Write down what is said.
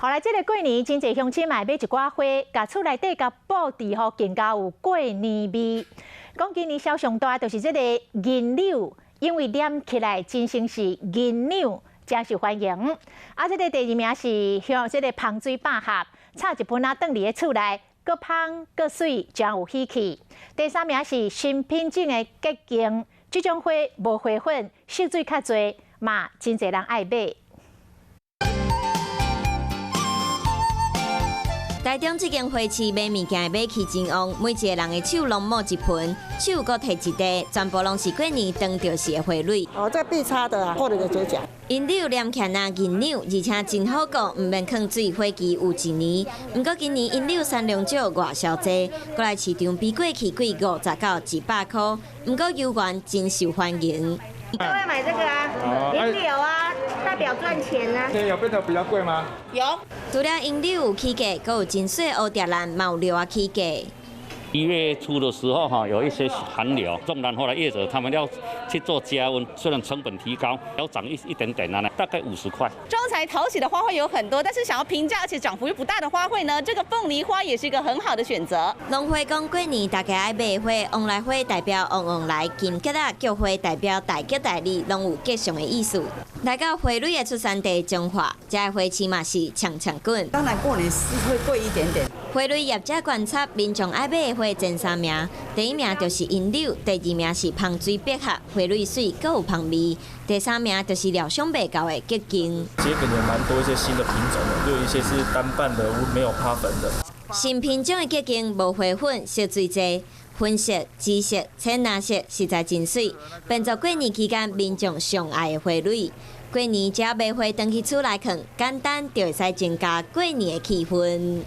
後來這个過年，真濟鄉親嘛會買一寡花，共厝內底共佈置予更加有過年味。講今年銷上大就是這个銀柳，因為念起來真像是銀兩，誠受歡迎。啊，這个第二名是像這个芳水百合，插一盆仔囥佇咧厝內，閣芳閣媠，誠有喜氣。第三名是新品種的桔梗，這種花無花粉，色水較濟，嘛真濟人愛買。台中這間花市買物件的買氣真旺，每一个人的手攏摸一盆，手閣提一袋，全部攏是過年當著時的花蕊。哦，這必插的啊，過了就折價。銀柳念起來若銀兩，而且真好顧，毋免囥水，花期有一年。毋過今年銀柳產量少，外銷濟，過來市場比過去貴50到100箍。毋過猶原真受歡迎。都會買這個啊，銀柳啊，代表賺錢啊。有變得比較貴嗎？有。除了銀柳有起價，閣有真細蝴蝶蘭嘛有料仔起價。 1月初的時候，哈，有一些寒流，種蘭花的業者他們要去做加溫，雖然成本提高，要漲一點點啊，大概50塊。招財討喜的花卉有很多，但是想要平價而且漲幅又不大的花卉呢？這個鳳梨花也是一個很好的選擇。農會講過年大家愛買花，旺來花代表旺旺來，金桔仔菊花代表大吉大利，攏有吉祥的意思。來到花蕊的出產地彰化，遮的花市嘛是搶搶滾。當然過年是會貴一點點。花蕊業者觀察，民眾愛買的花前三名，第一名就是銀柳，第二名是芳水百合，花蕊媠，閣有芳味，第三名就是料想袂到的桔梗。桔梗也蠻多一些新的品種的，有一些是單瓣的，沒有花粉的。新品種的桔梗無花粉，色水濟，粉色、紫色、淺藍色，實在真媠，變做過年期間民眾上愛的花蕊。過年只要買花轉去厝內囥，簡單就會使增加過年的氣氛。